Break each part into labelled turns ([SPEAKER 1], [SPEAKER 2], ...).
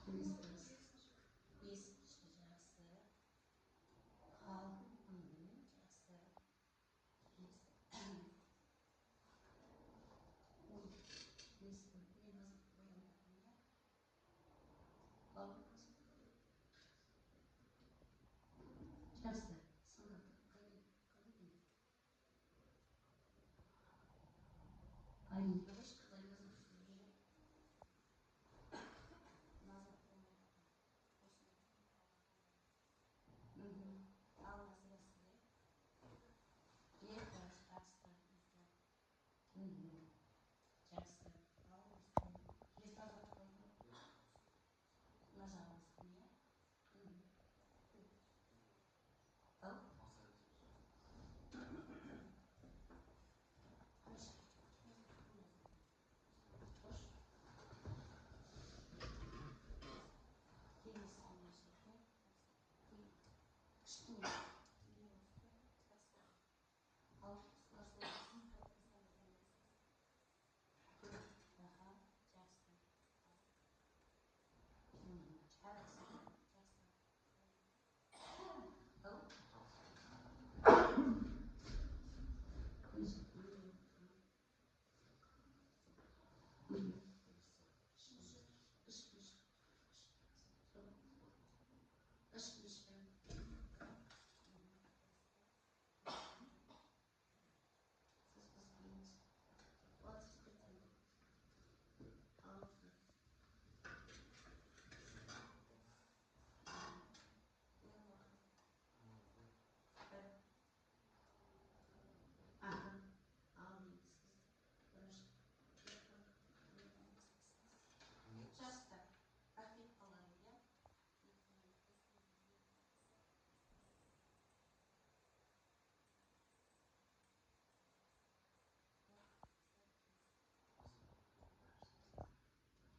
[SPEAKER 1] Бесінші, жақсы. Ал, жақсы. Он бес, мен қоямын, иә. Ал, жақсы. Санат қай екен? Ай, қалай назар? Ал, екі, жақсы. Жақсы. Ал, назар, иә. Ал, келесі жерде кішкене. Ал, аха, жақсы. Жақсы, жақсы. Ал, үшінші, үшінші. 6, 1. Аха, ал, енді сіз бірінші. Жақсы, рахмет, балалар, иә.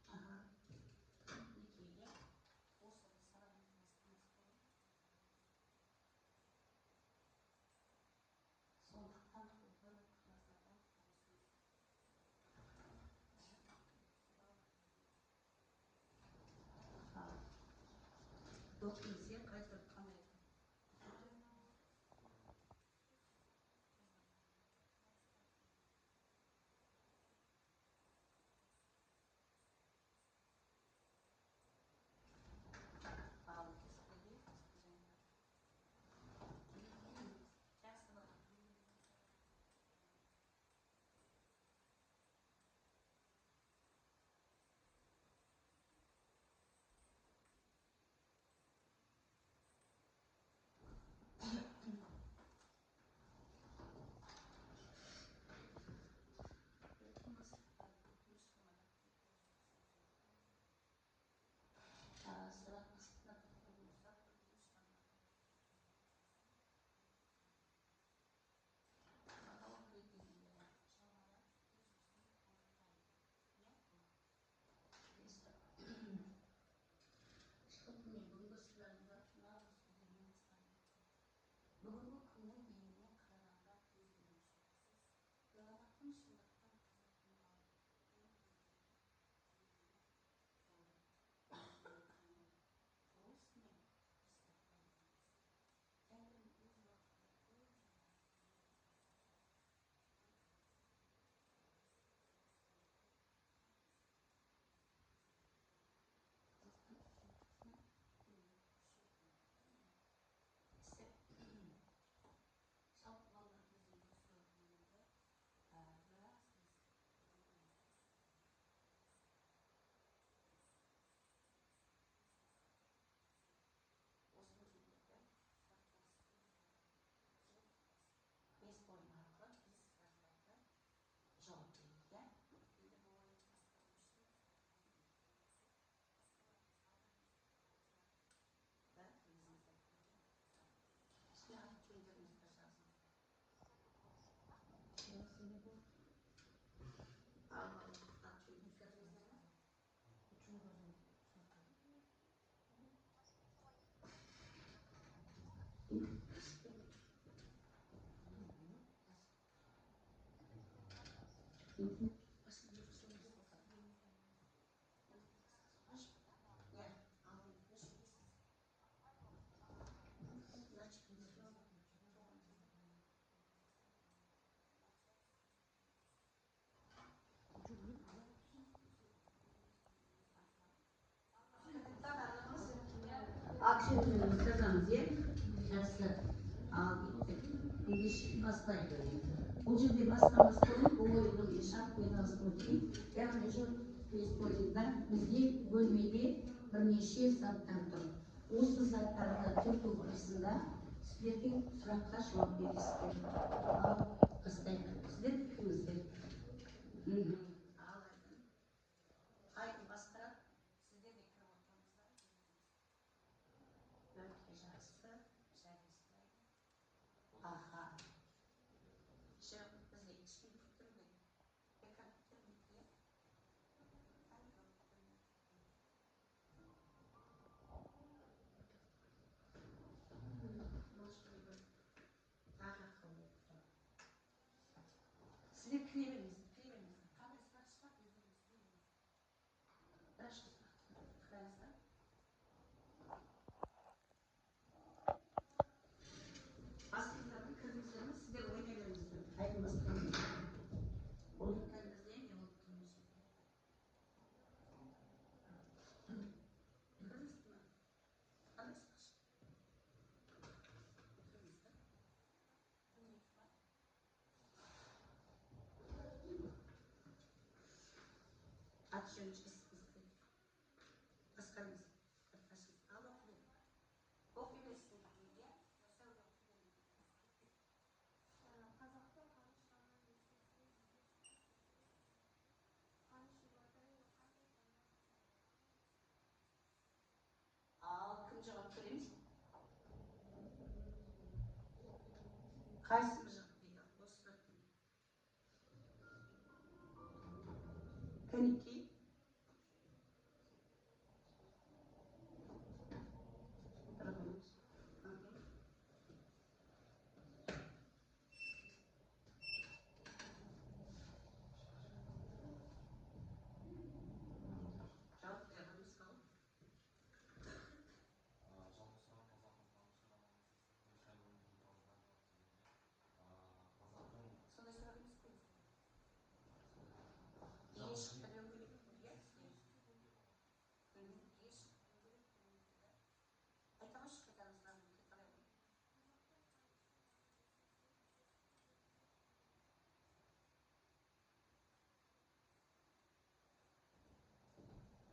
[SPEAKER 1] Аха, мінекей, иә, осы сабағымыз. Сондықтан бір назардан. Доктор, сен қайтып қандай? Ал, жақсы, бала. Бүгінгі күннің биігінен қарағанда көзге шындықтан. Жалпы, балалар, біздің осы бөлімді біраз біз осы бөлімдерді бес ойын арқылы біз сұрақтарды жауап берейік, иә. Енді бұл ойын да өзіңіз үстіне аты жөндеріңізді жазыңыздар. Ал, аты жөніңізді жаздыңыздар ма? Иә. Аты-жөнімізді жазамыз, иә? Жақсы. Ал ендеше бастайық. Бұл жерде бастамас бұрын бұл ойынның шарт таныстырып өтейін. Яғни квест ойынында бізде бөлмеде бірнеше заттар тұр. Осы заттарды түрту барысында сіздерге сұраққа жауап бересіздер. Ал бастайық. Сіздер кіріңіздер. Ал Айдын. Айдын басқарады. Сіздер де кіріп отырыңыздар. Өте жақсы. Жарайсыздар. Аха. Жоқ, бізде ешкім күттірмейді. Экран күттірмейді, иә? Экран күттірмейді. Может быть, тағы ақыл болып тұр. Сіздер кіре беріңіздер, кіре беріңіздер. Қандай сұрақ шығады, өздеріңіз кіре беріңіздер. Бірінші сұрақты қараңыздар. Бастыңыздар ма, кірдіңіздер ме? Сіздер ойнай беріңіздер. Айдын бастаңыз. Ойындар бізде не болып тұр мына жерде? Кірдіңіз бе? Қандай сұрақ шықты? Кірдіңіздер? Кірмейді ма? Аты жөнін жазыңыздар. Басқарыңыз. Ашыңыз. Ал оқи бер. Оқи берсін, иә? Сәуле оқи беріңіз.
[SPEAKER 2] Қазақтың Қаныш роман-эссесінде Қаныш Имантайұлы қандай таңдау жасады?
[SPEAKER 1] Ал кім жауап береміз? Қайсымыз жауап береді осы сұрақтың? Кәнекей. Тұра қойыңыз. Жауап бере қойыңыз, ал.
[SPEAKER 3] Жалпы сұрақ қазақтың Қаныш роман-эссесінде шай өндіру туралы дегенде, қазақтың
[SPEAKER 1] Сондай сұрақ емес қой. Неге шықты деу керек қой, иә? Неге шықты деу керек қой, да? Айта қойшы, қайтадан сұрағын қайталай ғой.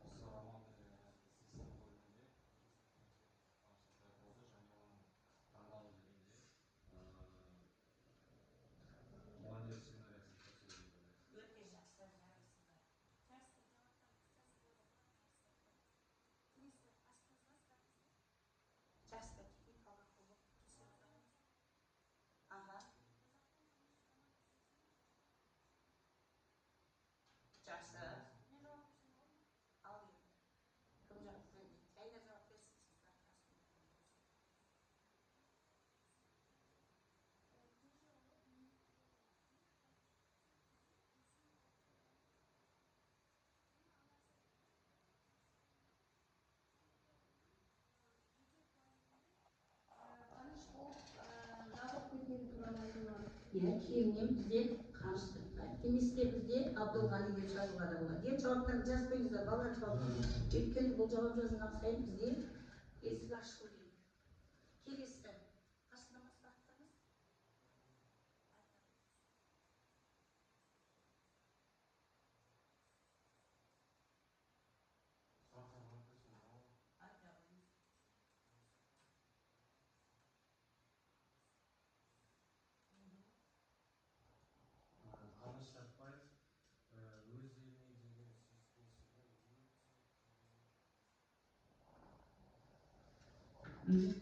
[SPEAKER 3] Осы роман эссесінің бөлімінде Қаныш Сәтбаев болды және оның таңдауы дегенде мұғалімдер семинариясын тапсыру деп ойлаймын.
[SPEAKER 1] Өте жақсы, жарайсыздар. Жақсы, жауаптарыңыз жақсы болып жатыр. Келесі, аштыңыз ба сұрағыңызды? Жақсы, техникалық ақау болып кешірім сұраймыз. Аха. Жақсы.
[SPEAKER 2] Мен жауап берсем болады ма?
[SPEAKER 1] Ал енді. Кім жауап береді? Жайна жауап берсін, сіз сұрақты аштыңыз.
[SPEAKER 2] Кенжеұлы дүниеге Қаныш болып жазылып кеткені туралы айтылған.
[SPEAKER 1] Иә, кейіннен бізде Қаныш Сәтбаев немесе бізде Абдулғани деп жазуға да болады. Енді жауаптарды жазып қойыңыздар, балалар, жауап. Өйткені бұл жауап жазылған сайын бізде есік ашылу керек. Келесі. Ашылды ма сұрақтарыңыз?
[SPEAKER 3] Сұрақтарды қойып берсем болады.
[SPEAKER 1] Айта қойыңыз.
[SPEAKER 3] Қаныш Сәтбаев өз еліне деген сүйіспеншілігі.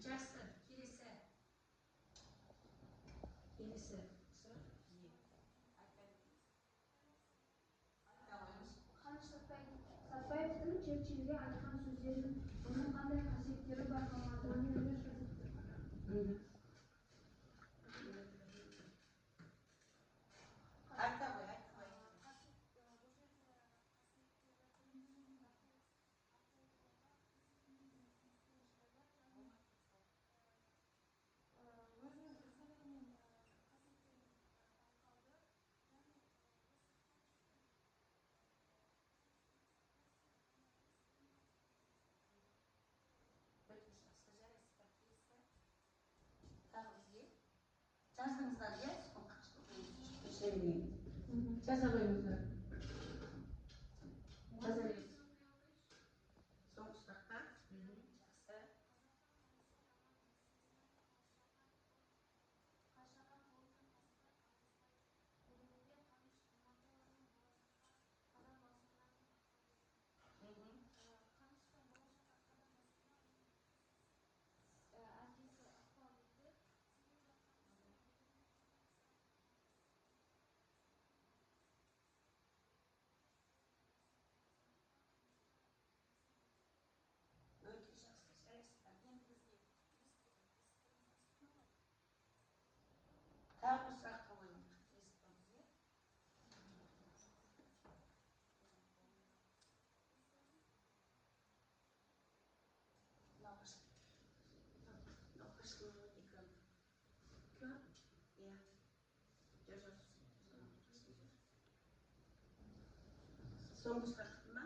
[SPEAKER 1] Жақсы, келесі. Келесі сұрақ бізге. Айта беріңіз. Айта қойыңыз.
[SPEAKER 2] Қаныш Сәтбаевтың Черчилльге айтқан сөздерін, оның қандай қасиеттері байқалады?
[SPEAKER 1] Айта ғой, айта ғой.
[SPEAKER 2] Өзінің ізгілігі мен қасиеттері байқалды. Яғни
[SPEAKER 1] Өте жақсы. Жаздыңыздар, иә? Жаза қойыңыздар. Жаза беріңіз. Соңғы сұраққа. Жақсы. Өте жақсы, жарайсыздар. Енді бізге тағы бір сұрақ қойыңыз. Иә. Жоқ. Соңғы сұрақ ма?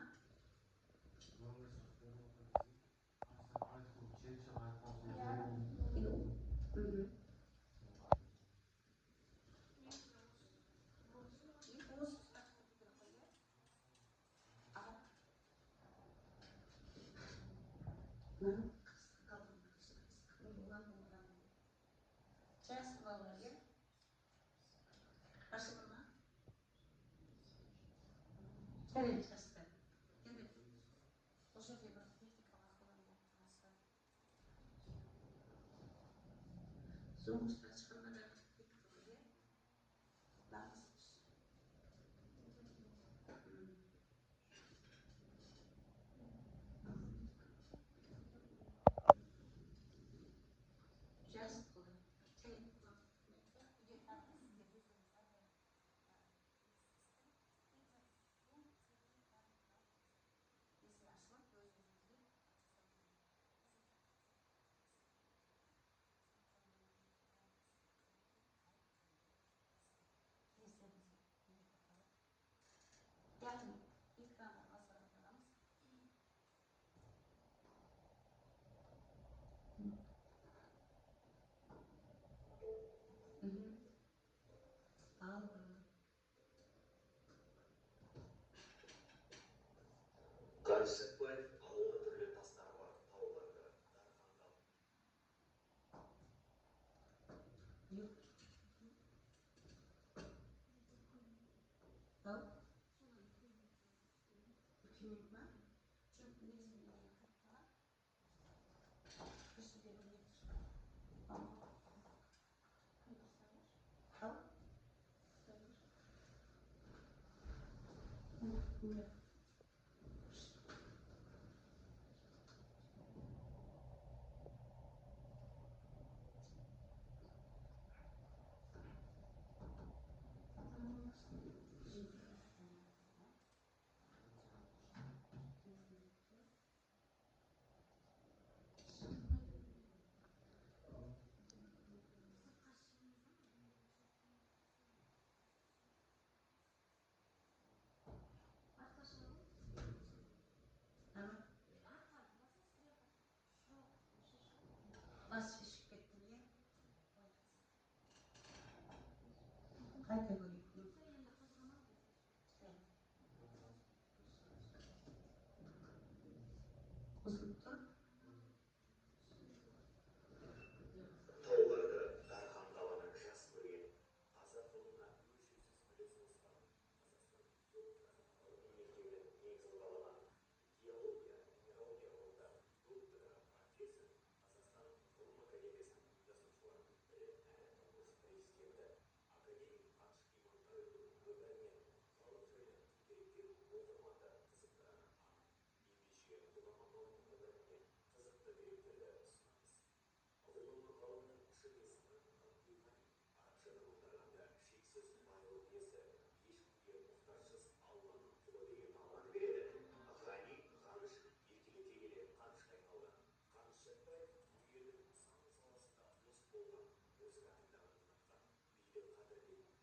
[SPEAKER 1] Осы сұрақ керек қой, иә? Аға. Жақсы балалар, иә? Ашылды ма? Жарайды, жақсы. Енді бұл жерде бір техникалық ақаулар болып тұрмаса. Соңғы сұрақ шыққанда да иә? Нағыз. Жақсы болды. Жарайды. Үйде тағы сіздер өздеріңіз әрдайым есік ашылып, өз өзіңізге келесі бізге неге тоқталады? Яғни экранға назар аударамыз. Ал
[SPEAKER 4] Қаныш Сәтбаев алуан түрлі тастары бар тауларды дархан
[SPEAKER 1] Жоқ. Ал 2 минут ма? Жоқ, негізі менде қалған. Бір жерде бір не тұр. Ал. Ал. Міне. Ана. Бас шешіп кеттім, иә? Қайта көрейік. Қосылып тұр.
[SPEAKER 4] Тауларды, дархан даланы жас көрген, қазақ ғылымына өлшеусіз үлес қосқан, Қазақстан географиялық ғылыми мектебінің негізін қалаған, геология, минералогия ғылымдарының докторы, профессор, Қазақстан Ғылым академиясының ұйымдастырушыларының бірі әрі тұңғыш президенті, академик Қаныш Имантайұлының өмірі мен ғылым жайлы деректер оқырманды қызықтырары анық. Ендеше бұл ғалымның өмірінен қызықты деректерді ұсынамыз. Ғылым ғалымның шын есімі Ғабдылғани, арабшадан аударғанда шексіз байлық иесі, ешкімге мұқтажсыз Алланың құлы деген мағынаны береді. Ғани, Ғаныш еркелете келе Қанышқа айналған. Қаныш Сәтбаев өнердің сан саласында озық болған, музыка тыңдағанды ұнатқан, биді қадірлейтін.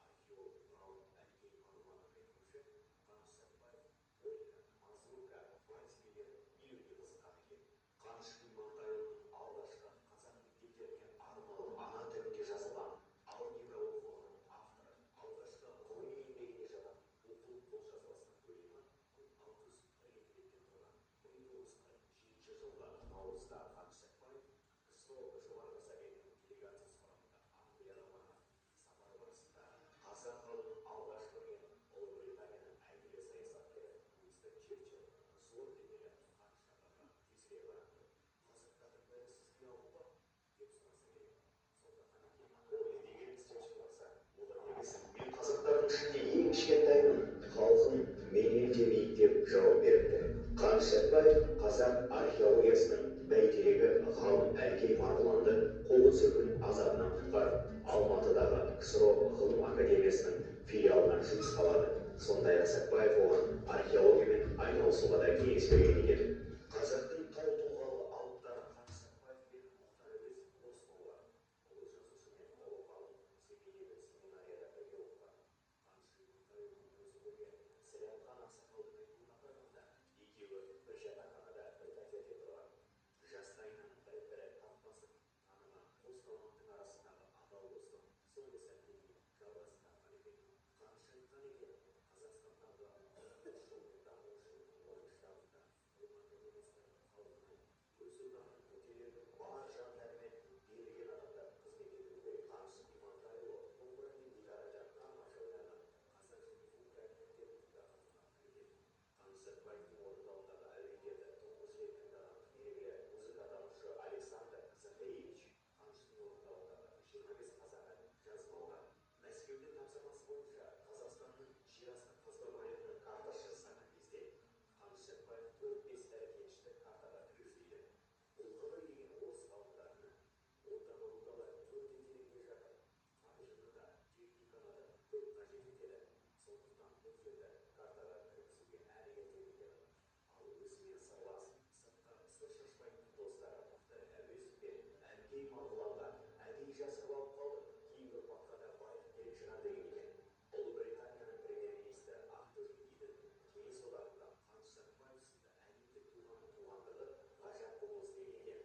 [SPEAKER 4] Археолог ғалым Әлкей Марғұланның айтуынша, Қаныш Сәтбаев полька, мазурка, вальс билерін билеуге қызыққан екен. Қаныш Имантайұлының алғашқы қазақ мектептеріне арналып ана тілінде жазылған Қазақтардың ішінде ең кішкентаймын, халқым менен де биік деп жауап беріпті. Қаныш Сәтбаев қазақ археологиясының бәйтерегі ғалым Әлкей Марғұланды қуғын-сүргін азабынан құтқарып, Алматыдағы КСРО ғылым академиясының филиалынан жұмысқа алады. Сондай-ақ Сәтбаев оған археологиямен айналысуға да кеңес берген екен. Қазақтың тау тұлғалы алыптары Қаныш Сәтбаев пен Мұхтар Әуезов дос болған. Ұлы жазушы мен ұлы ғалым Семейдегі семинарияда бірге оқыған. Қаныш Имантайұлының өзі көрген Сіләмхан ақсақалдың айтуына қарағанда, екеуі бір жатақханада, бір пәтерде тұрған. Жастайынан бірін-бірі тап басып таныған қос таланттың арасындағы адал достық соңғы сәтке дейін жалғасын тапқан екен. Қаныш айтқан екен, Қазақстандағы дұрыс жолмен даму үшін оның штабында, ғылым академиясында халқының өз Отанын көтерер бар жан тәнімен берілген адамдар қызмет етуі керек. Қаныш Имантайұлы домбыра мен гитарада тамаша ойнаған, қазақ және украин әндерін тыңдағанды ұнатқан екен. Қаныш Сәтбаевтың орындауындағы әуендерді тұңғыш рет тыңдаған белгілі музыкатанушы Александр Захаревич Қаныштың орындауындағы 25 қазақ әнін жазып алған. Мәскеудің тапсырмасы бойынша Қазақстанның жерасты қазба байлығының картасы жасаған кезде Қаныш Сәтбаев төрт-бес ірі кенішті картаға кіргізбейді. Бұлғыбай деген орыс ғалымдарына ондағы рудалар өте тереңде жатыр, қаржыны да, техниканы да көп қажет етеді, сондықтан бұл жерді картаға кіргізуге әлі ерте деген. Ал өзімен сырлас, сыртқа сыр шашпайтын достары Мұхтар Әуезов пен Әлкей Марғұланға әдейі жасырып алып қалдым, кейінгі ұрпаққа да байлық керек шығар деген екен. Ұлыбританияның премьер-министрі Артур Иден Кеңес Одағында Қаныш Сәтбаев сынды әлемдік тұлғаның туғандығы ғажап құбылыс деген екен.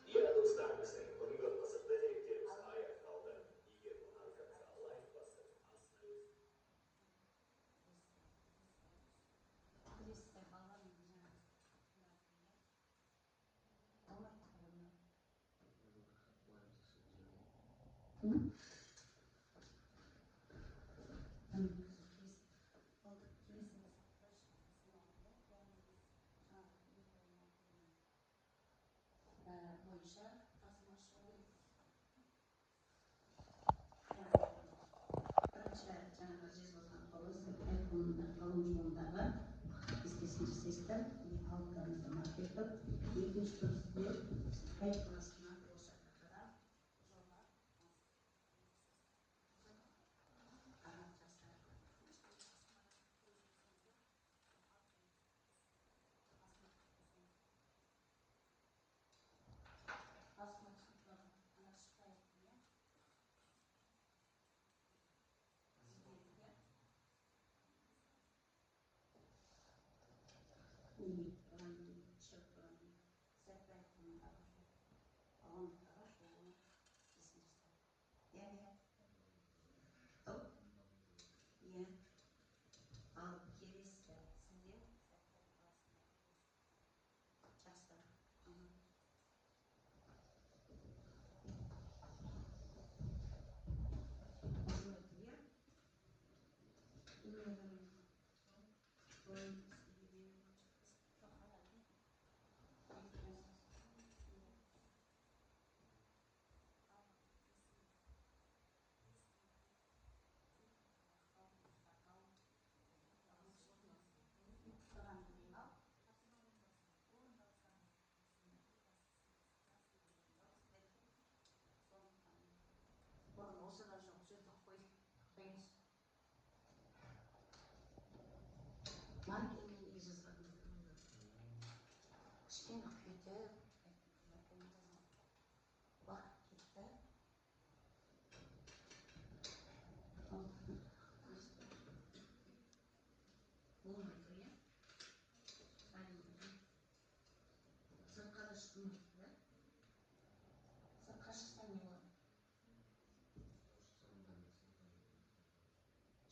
[SPEAKER 4] Иә, достар, біздің бүгінгі қызықты деректеріміз аяқталды. Егер ұнап жатса, лайк басып, астына өз
[SPEAKER 1] Келесі балалар жаңағы Алматы. М? Келесі бойынша тапсырма шығу керек. Бірінші жаңағы Жезқазған құрылыс ғылым жолындағы кестесін жасайсыздар и алыптарыңызды маркер. Екінші топ сіздер Сәтбаев қаласына болашаққа қадам жоба. Аха, жақсы. Астына түсіп ана шықпай, иә, сіздердікі неге тұрған, шығып тұрған Сәтбаевтың ғылымдағы жолының кестесін жасау. Иә, ау, иә. Ал келесі сіздер Сәтбаев қаласында. Жақсы. Осылай, иә. Бұрын осы да жоқ, сөйтіп қой, тоқтаңыз. Маркермен неге жазбадыңыздар? Кішкене күйтіп, маркермен жазған. Уақыт кетті. Болмай тұр, иә? Сыртқа да шықмайды, да? Сыртқа шықса не болады?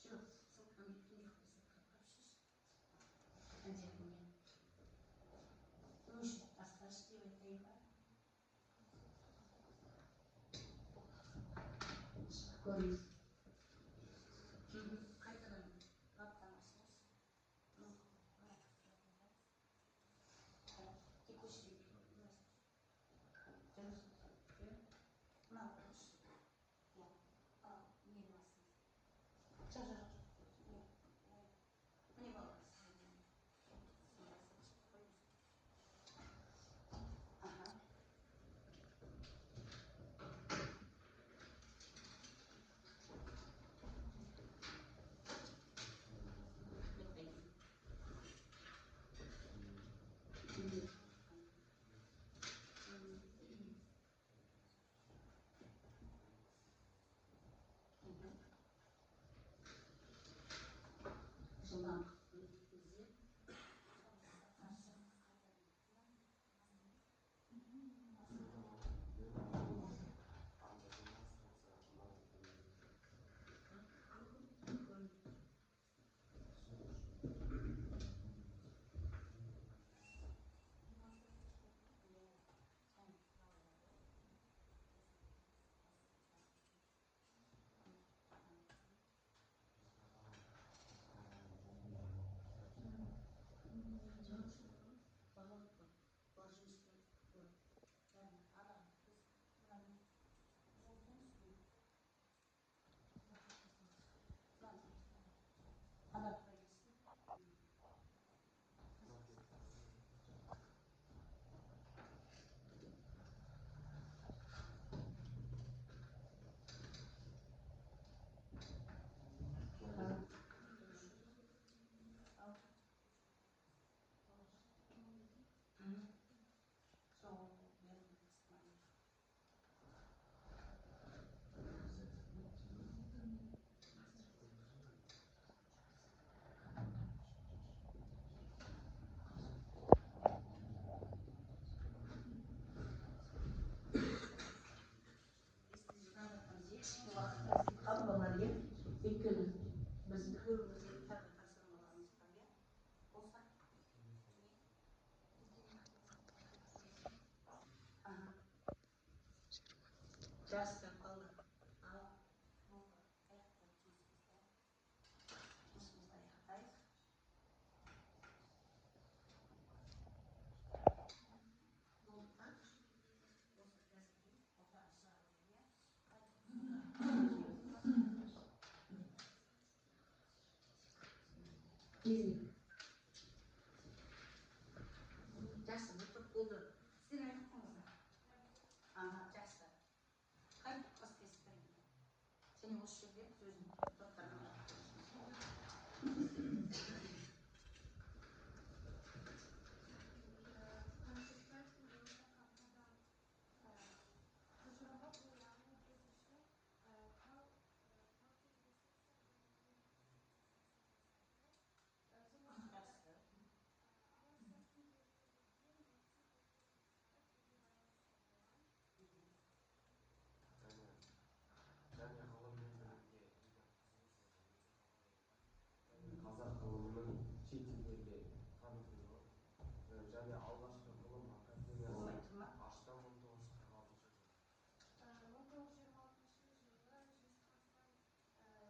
[SPEAKER 1] Жоқ, ссылканы өткен жоқ қой, сыртқа барып жүрші. Ана жеріне. Өшіріп тасташы деп айтайын ба? Шығып көріңіз. Қайтадан папканы ашыңыз. Текущий жұмыс. Мынау, иә, ал нені басыңыз? Жоқ, жоқ, жоқ. Міне, балалар. Аха. Жылдам. Балалар, иә, өйткені біз көбімізге тағы тапсырмаларымыз бар, иә, болса. Аха. Жақсы, балалар. Ал, болды, аяқтайық жұмысымызды. Жұмысымызды аяқтайық. Болды ма? Осы қазір ортаға шығарып, иә. Кезек. Жақсы, бір топ болды. Сіздер аяқтаңыздар. Аха, жақсы. Қай топқа істейсіздер енді? Және осы жерде сөзін топтарға.
[SPEAKER 2] Қанышбаевтың болашаққа қадам тұжырымы бұл, яғни біз үшін тау
[SPEAKER 1] Жақсы.
[SPEAKER 3] Және ғылым мен білімге деген қызығушылығы өте жоғары және қазақ ғылымының шет елдерге танытылуы және алғашқы ғылым академиясын
[SPEAKER 1] Болмай тұр ма?
[SPEAKER 3] ашты 1946 жылы.
[SPEAKER 2] 1926 жылы Жезқазған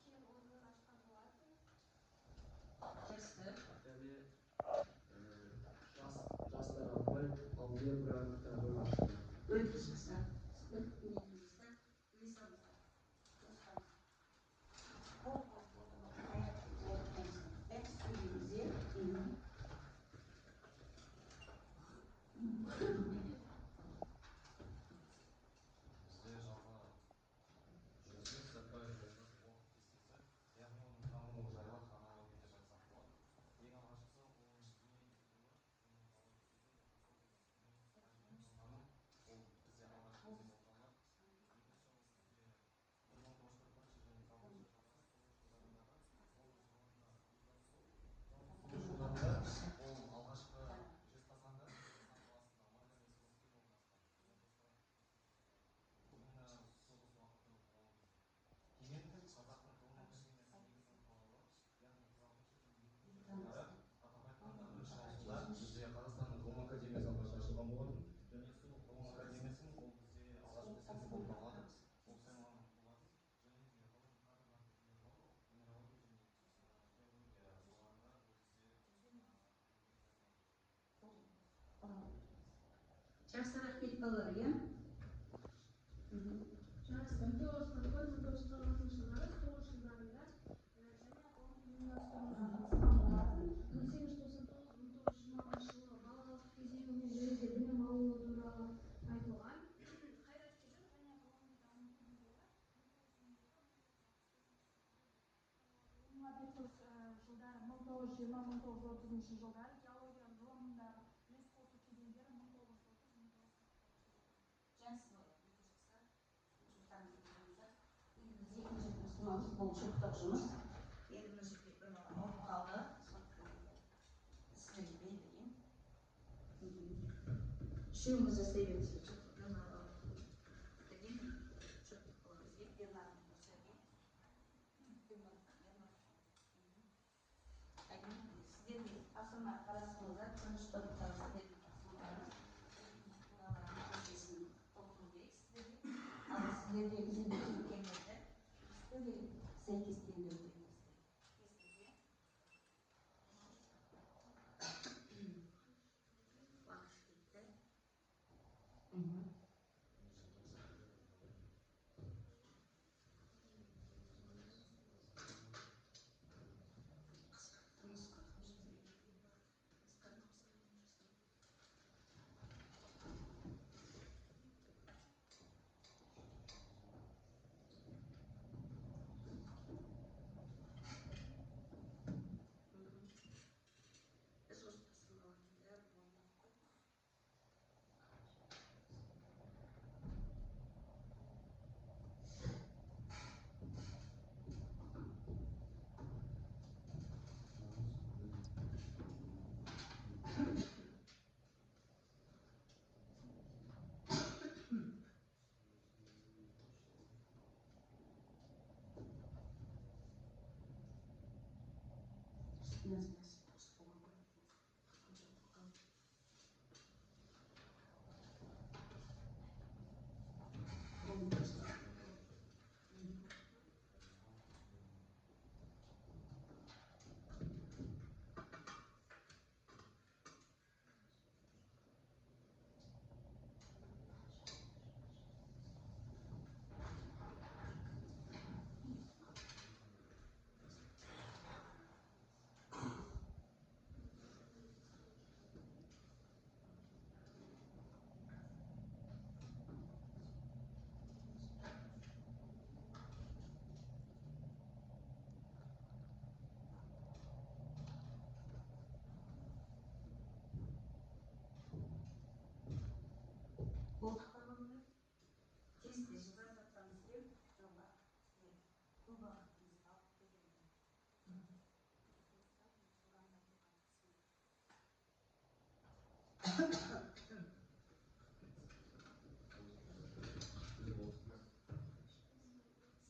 [SPEAKER 2] кен орнын ашқан болатын.
[SPEAKER 1] Жақсы.
[SPEAKER 3] Және жастар абай алгебра кітабын ашты.
[SPEAKER 1] Өте жақсы. Сіздің неңізді іле салыңыздар. Болды, болды, болды. Аяқтаймыз. Сөйлейміз, иә?
[SPEAKER 3] Бізде жалпы Жүсіп Сәтбаев жайлы уақыт кестесі, яғни оның дамуы жайлы хронология деп айтсақ болады. Ең алғашқысы оның дүниеге келуі, оның бала кезі, ол бізде алғашқы кезең болып табылады. Екінші, ол бізде 1941 және 1960 жылдарындағы ол ғылымға сол жылдарында ол алғашқы Жезқазғанда, Жезқазған қаласында марганец кен орнын ашқан. Именно соғыс уақыты ол кезде. Кейін қазақтың ғылым академиясы негізін қалауы, яғни 46 жылдың екінші жылдары, атап айтқанда 1 маусымда бізде Қазақстанның ғылым академиясы алғаш ашылған болатын және сол ғылым академиясын ол бізде алғашқы президенті болып табылады, ол сайланған болатын және де ғылым кадрларды даярлау, минералогия және геология салаларында ол бізде
[SPEAKER 1] Жақсы, рахмет, балалар, иә?
[SPEAKER 2] Жақсы. 1941, 1946 жылдары соғыс жылдарында 1920-1930 жылдары геология ғылымындағы үлес қосу кезеңдері 1930-1940.
[SPEAKER 1] Жақсы, өте жақсы. Жұмыстарыңызды бітіріңіздер. Енді біз екінші жерді ұсынамыз. Бұл жұптық жұмыс. Енді мына жерде бір бала ауырып қалды. Сондықтан енді сіздерге берілген. Үшеуіңіз жасай беріңіздер. Жұптық бір бала бітірген. Жұптық боламыз. Ернар Сергей. Ернар. Сіздерге тапсырма қарасыңыздар. Бірінші топтағы сіздердің тапсырмаларыңыз. Мыналардың кестесін толтыру керек сіздерге. Ал сіздерге көрсеткендерді сіздерге сәйкестендіру керексіздер. Кестеге. Уақыт кетті. Қысқа, қысқа, қысқа. Біз осы тапсырмалардың бәрін орындадық қой. Үстіне дұрыс болған ғой. Болды балалар. Тез тез жаза жатсаңыз жоба сіздер көп уақытыңызды алып кетеді.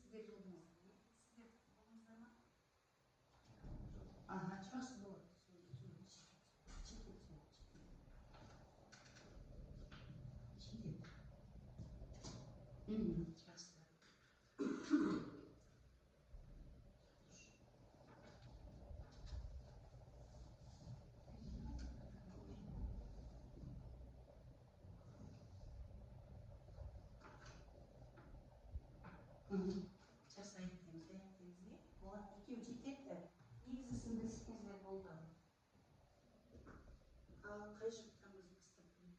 [SPEAKER 1] Сіздер болдыңыздар ма? Сіздер болдыңыздар ма? Аха, жақсы болады. Жетеді, жетеді. Жетеді. Жақсы. Жақсы, айттыңыз, айттыңыз, иә? Болады, екеуі жетеді. Негізгісін білсеңіздер болды. Ал қай жұптан біз бастап көрейік?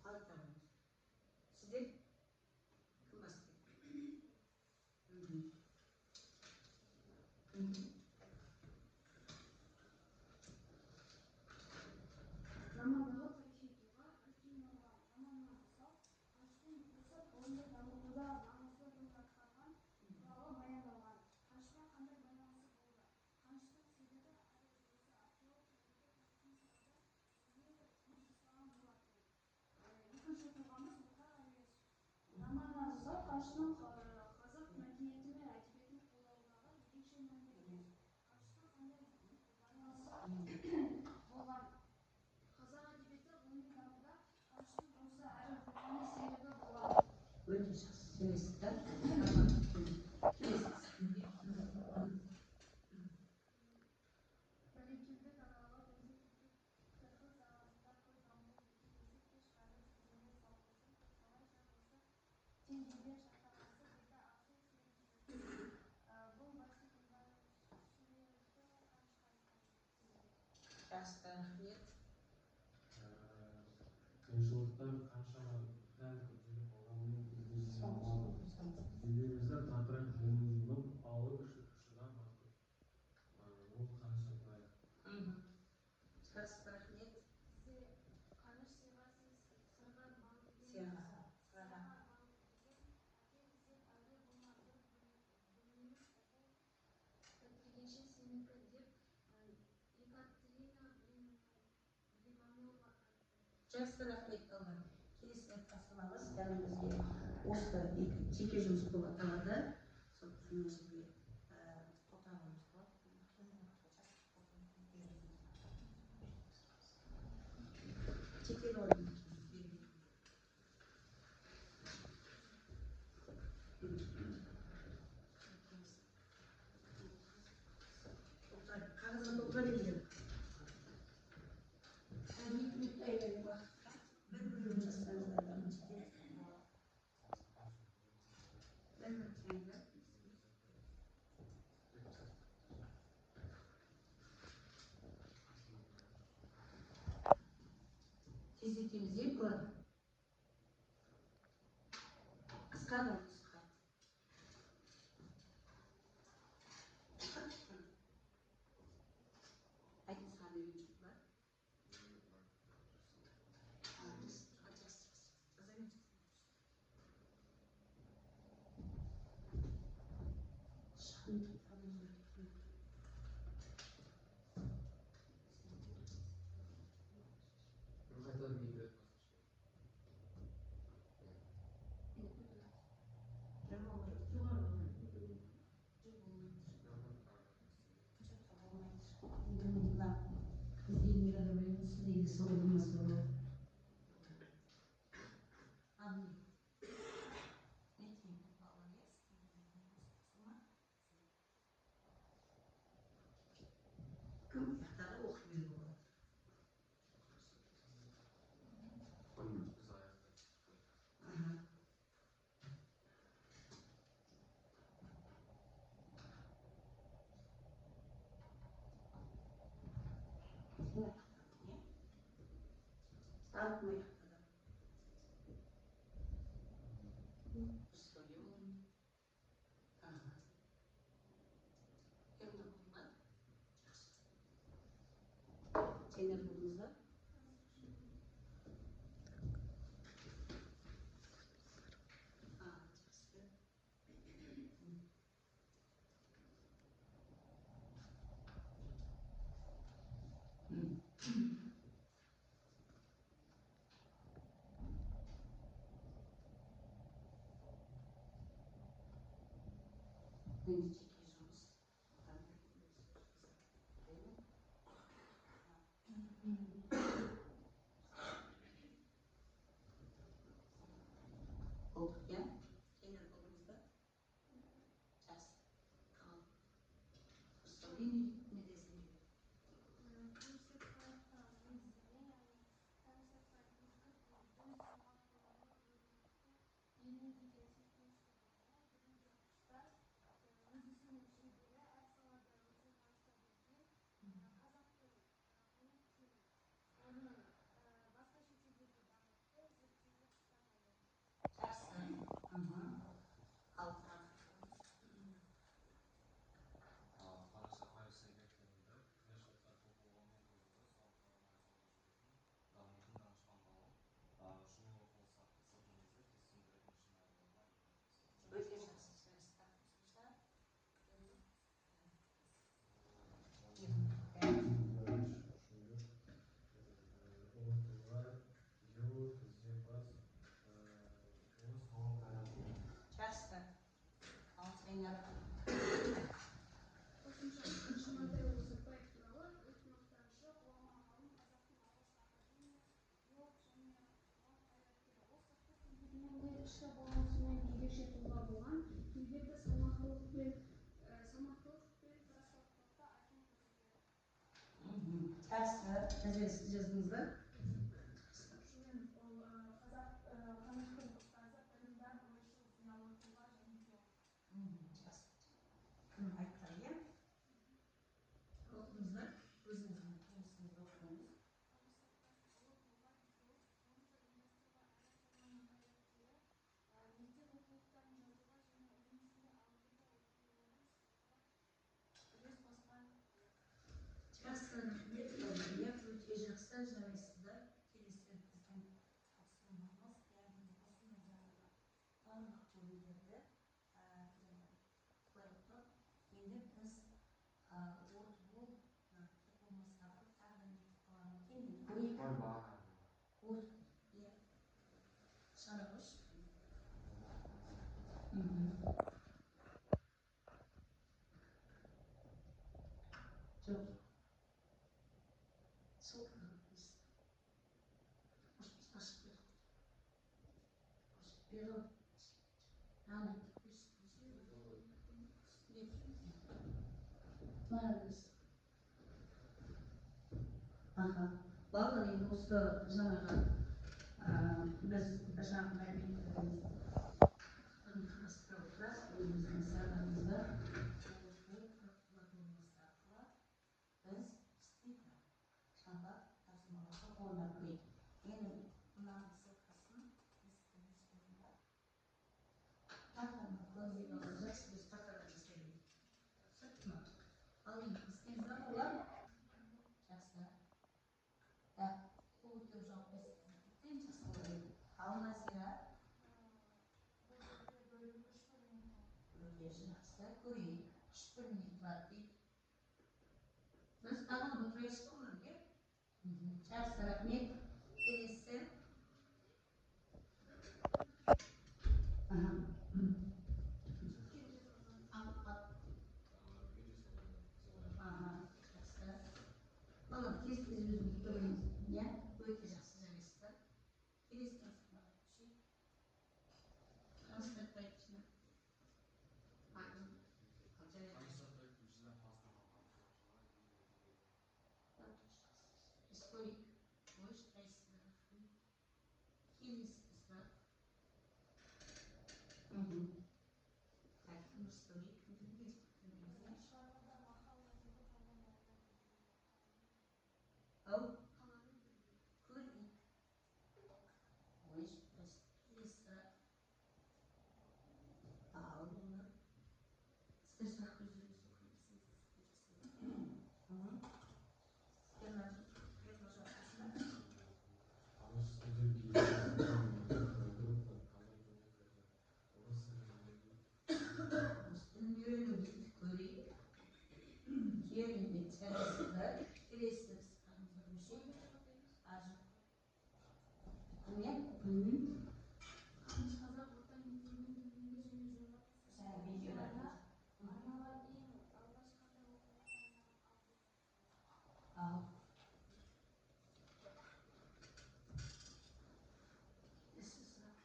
[SPEAKER 1] Қалай табамыз? Сіздер кім бастайды? Мхм. Мхм.
[SPEAKER 2] Романдағы тарихи тұлға үлкен нұрлан романнан мысал Қаныштың осы ғылымды дамытуда маңызды рөл атқарған туралы баяндалған. Қанышпен қандай байланысы болды? Қаныштың серігі әрі досы археолог жеке тарихи салада жұмыс жасаған болатын. Екінші тұлғамыз Мұхтар Әуезов. Романнан мысал Қаныштың қазақ мәдениеті мен әдебиетін қолдаудағы ерекше мән берген. Қаныштың қандай байланысы болған? Қазақ әдебиеті ғылыми дамуда Қаныштың досы әрі рухани серігі болған.
[SPEAKER 1] Өте жақсы сөйлестік. Келесі.
[SPEAKER 2] Бәлекелді даналығы газеттегі қырғыз даласында көз алмай есепке шығарып жүргенде совхоздың көксалай шаруасы теңгеге жанталасып еді Ақсу Сүлейменов. Бұл Байтұрсынбаев Сүлейменовтің Қанышқа айтқан сөзі.
[SPEAKER 1] Жақсы, рахмет.
[SPEAKER 3] Қиыншылықтар қаншама дәл көтеріп алғанымен кездесе алмады. Бедемізді татырақ жұлып алып шыдам артық.
[SPEAKER 1] Жақсы, рахмет, балалар. Келесі тапсырмамыз, яғни бізге осы екі жеке жұмыс болып аталады. Сондықтан мына жерге тоқталуымыз болады. Жеке роль. Қағазға толтыра беріңдер. 2 минуттай уақытқа бір-біреуін жазсаңыздар да жетеді. Бір минут. Тездетеміз, иә, балалар? Қысқа да нұсқа. Айтыңыз, қандай үйреншік бар? Жақсы, жақсы. Жаза беріңіз. Шын.
[SPEAKER 3] Бір қайтадан 2 рет.
[SPEAKER 1] Енді мына бізде Эльмирада білеміз, сіздерге солай болмаса болады. Ал міне. Мінекей, балалар, иә, сіздерге кім аяқтады, оқи беруге болады.
[SPEAKER 3] Біз аяқтадық.
[SPEAKER 1] Аха. Сен аяқтадың, иә? Тағы кім аяқтады? Дұрыс сөйлеу. Аха. Енді болдың ба? Жақсы. Сендер болдыңыз ба? А, жақсы. Енді жеке жұмыс. Болдық, иә? Сендер болдыңыз ба? Жақсы. Ал Нұрсәуле не десең?
[SPEAKER 2] Қаныш Сәтбаевқа негізделген, яғни Қаныш Сәтбаев өткір, дін, сұлба туралы көрнекті, еліне деген сүйіспеншілігі мол, білімге құштар, өз ісінің шебері, әр салада өзін таныта білген, қазақтың ғылым тілін, оны басқа шетелдерде дамытты, зерттеуге құштар адам.
[SPEAKER 1] Жақсы. Ал тағы.
[SPEAKER 3] Қаныш Сәтбаев сергек, көңілді, қиыншылыққа көп болғанмен көңілді, соған қарамай алға жүретін, дамитын данышпан ғалым, шынайы оқулық сырт мінезі, тез түсіндіретін шынайылығына.
[SPEAKER 1] Өте жақсы, жақсы. Қосымша?
[SPEAKER 3] Ұлы тұлға, геолог, ізденімпаз, орыс қоғам қайраткері.
[SPEAKER 1] Жақсы. Ал Сәйнар.
[SPEAKER 2] Қосымша Қаныш Имантайұлы Сәтбаев туралы: ұлт мақтанышы, ғұлама ғалым, қазақтың алғашқы академигі, геолог және қоғам қайраткері. Ол сыртқы келбетімен де, ішкі болмысымен ерекше тұлға болған. Келбеті салмақтылық пен парасаттылықты айқын көрсетеді.
[SPEAKER 1] Жақсы. Жаза, жаздыңыз ба?
[SPEAKER 2] Шүменов ол қазақ Қаныштың ұстазы, ілімдар, ойшыл, зиялы тұлға және геолог.
[SPEAKER 1] Жақсы. Кім айтты, иә? Оқыдыңыз ба? Өзіңіздің жұмысыңызды оқыдыңыз.
[SPEAKER 2] Қаныш Сәтбаев ұлы тұлға, геолог, ғылымды ұйымдастыруға, әр саланың қайраткері, мектеп оқулықтарын жазуға және ілім ісінде алгебра оқулығын жасауға үлес қосқан.
[SPEAKER 1] Жақсы, рахмет, балалар. Иә, өте жақсы, жарайсыздар. Келесі біздің тапсырмамыз, яғни осындай жаңағы барлық жөніндерді жаңағы былай қылып, енді біз ортбол, болмаса тағы да не қыламыз екен, енді көрейік.
[SPEAKER 3] Қой, бағана.
[SPEAKER 1] Орт Шығара қойшы. Жоқ. Сол. Ашып бер. Бер. Ана. Молодец. Аха. Балалар, енді осы жаңағы біз жаңағы мәліметтерімізді қарастыра отыра, өзіміздің сабағымызда арқылы біз істейді жаңа тапсырмаларды орындап көрейік. Енді мынаның ссылкасын жақсы, біз тақтадан жасай берейік. Ал енді істеңіздер, балалар. Жақсы. Так, қол көтеріп жауап берсеңіз, жақсы болар еді. Ал Назира? Өте жақсы, көрейік. Үш бөлімнен тұрады дейді. Біз тағы да отырайықшы, балалар, иә? Жақсы, рахмет. Келесі. Аха. Ал, ал. Аха, жақсы. Балалар, тез тез өзіңіз көріңіз. Иә, өте жақсы, жарайсыздар. Келесі тапсырмаға көшейік. Қаныш Сәтбаевична. Ал, жарайды. Историк. Ой, жарайсыздар. Келесі сұрақ. Так, историк.
[SPEAKER 2] Шығармада мақал мәтелді қолданылған.
[SPEAKER 1] Ау,
[SPEAKER 2] Қаланың бірге.
[SPEAKER 1] Көрейік. Ой, келесі сұрақ. Ал, балалар. Сіздер сұрақ өздеріңіз оқи берсеңіз. Сіздер мына жауап берсін.
[SPEAKER 3] Алыс студент кезінде орыс тілін
[SPEAKER 1] Орыс тілін үйрену дейді, көрейік. Керемет, жарайсыздар. Келесі сұрағымызға көшейік. Ажы. Кіммен?
[SPEAKER 2] Қаныш қазақ орта мектебінің төменгі және жоғары
[SPEAKER 1] Жаңа видеода.
[SPEAKER 2] арналған ең алғаш қандай оқуға дайындалған авторлар?
[SPEAKER 1] Ал. Келесі сұрақ.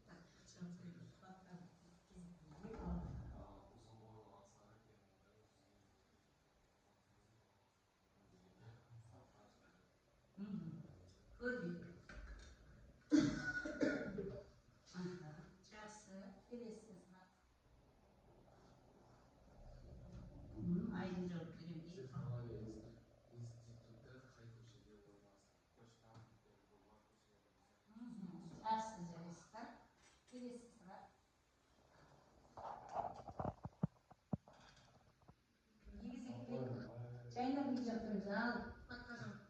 [SPEAKER 1] Так, жауап беру. Ал.
[SPEAKER 3] Ұзын бойлы аңсары кең
[SPEAKER 1] Көрейік. Аха, жақсы. Келесі сұрақ. Айдын жауап беремін дейді.
[SPEAKER 3] Технология институты қай көшеде орналасқан? Поштамт пен Бульвар көшелерінде.
[SPEAKER 1] Жақсы, жарайсыздар. Келесі сұрақ. Егізек Жайнар не жауап береміз? Ал, Қуатқа жауап бер.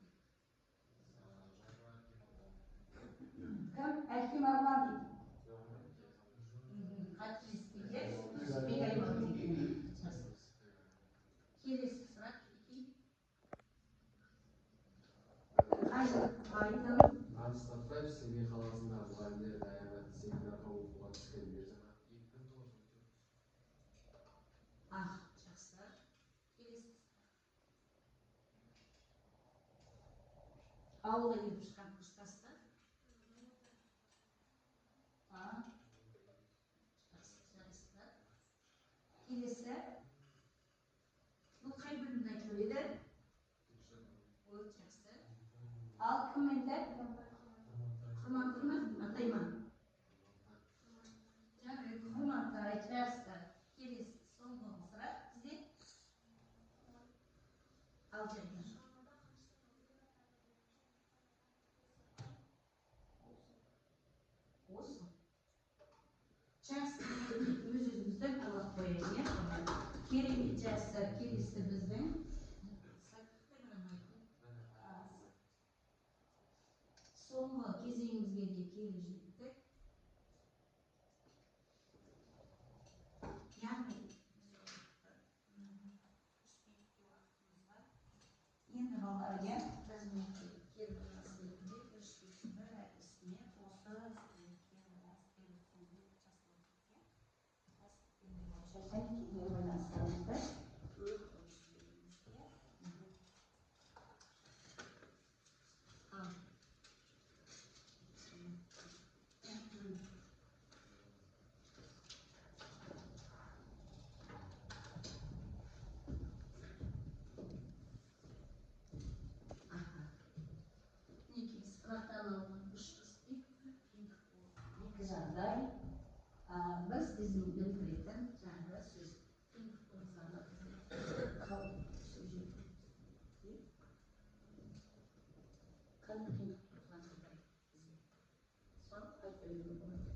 [SPEAKER 1] Кім? Әлкем Арман дейді. Қателеспейді. Жүсіпбек Аймауытов деген. Жақсы. Келесі сұрақ, Кекей. Айдын.
[SPEAKER 5] Қаныш Сәтбаев Семей қаласында мұғалімдер даярлайтын семинарға оқуға түскен мерзімі.
[SPEAKER 3] 2914.
[SPEAKER 1] Ах, жақсы. Келесі сұрақ. Ауылға келіп шыққан курстасты. А, жақсы, жарайсыздар. Келесі. Бұл қай бөлімде айтылып еді? Ой, жақсы. Ал кім енді? Құрмантай ма? Атай ма? Жарайды, Құрмантай, жақсы. Келесі соңғы сұрақ бізде. Ал, Жайнар.
[SPEAKER 2] Шығармада Қаныштың ылғи да тәрбиеленуші
[SPEAKER 1] Осы. Жақсы, өз өзімізді талап қояйық, иә? Керемет, жақсы. Келесі біздің соңғы кезеңімізге де келіп жеттік. Яғни біз 3 минуттей уақытымыз бар. Енді, балалар, иә, біз мінекей келдік. Кері байланыстарыңызды. Мінекей, сұрақтан алынған үш аспект, екі жағдай, бір сезімді білдіретін жаңағы сөз. Қиындық туғызғаны қандай қиындық туғызған жағдай бізге? Соны айта беруге болады.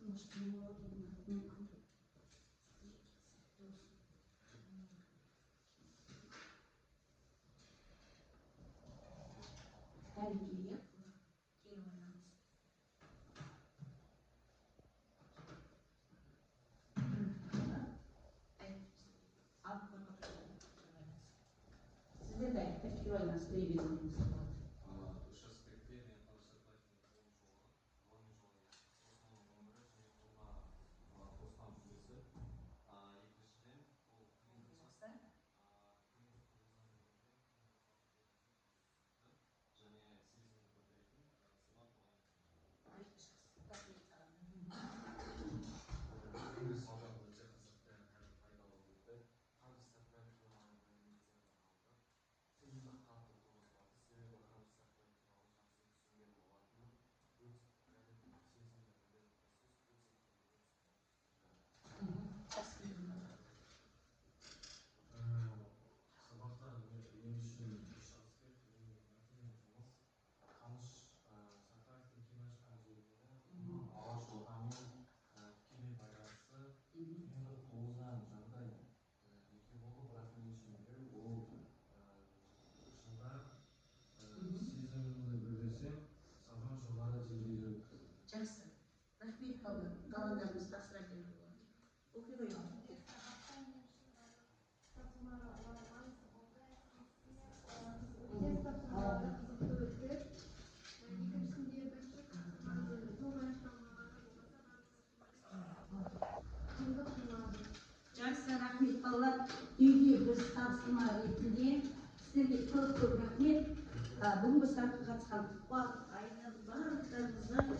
[SPEAKER 1] Может, мүмкін. Кәдімгі, иә, кері байланыс. Сіздер де айтып, кері байланыс бере беруіңіз болады.
[SPEAKER 3] Үш аспектте мен Қаныш Сәтбаевтың ғылыми жолы, сосын оның өмірі және қолына қосқан үлесі. Екіншіден, ол қиындық
[SPEAKER 1] Жақсы.
[SPEAKER 3] Қиындық туғызған және сезімді білдіретін сымақ мұғалім.
[SPEAKER 1] Өте жақсы. Рахмет саған.
[SPEAKER 5] Бүгінгі сабақ өте қызықты әрі пайдалы өтті. Қаныш Сәтбаев туралы мәліметтерді алдық. Қиындық қатты туғызбады, себебі Қаныш Сәтбаев туралы жақсы түсінген болатынмын. Өте сезімді білдіретін сөз өте
[SPEAKER 1] Жақсы.
[SPEAKER 3] Сабақта мен үшін үш аспект: мәтінмен жұмыс, Қаныш Сәтбаевтың кең ашқан желкені, оның Алаш ортамен тікелей байланысы, қиындық туғызған жағдай екеу болды, бірақ мен үшін біреу, ол жылдар. Сезімімді білдірсем, сабақ жоғары деңгейде өткізді.
[SPEAKER 1] Жақсы. Рахмет, балалар. Қалғандарыңыз тапсыра беруге болады. Оқи ғой.
[SPEAKER 2] Сабақта мен үшін барлық тапсырмалар маңызды болды. Тест тапсырмалары қызықты өтті. Екіншісінде бірінші тапсырманы толық аяқталмағаны болмаса, барлық қиындық тумады.
[SPEAKER 1] Жақсы, рахмет, балалар. Үйге біз тапсырма ретінде сіздерге көп көп рахмет. Бүгінгі сабаққа қатысқан Қуат, Айнұр, барлықтарыңызға.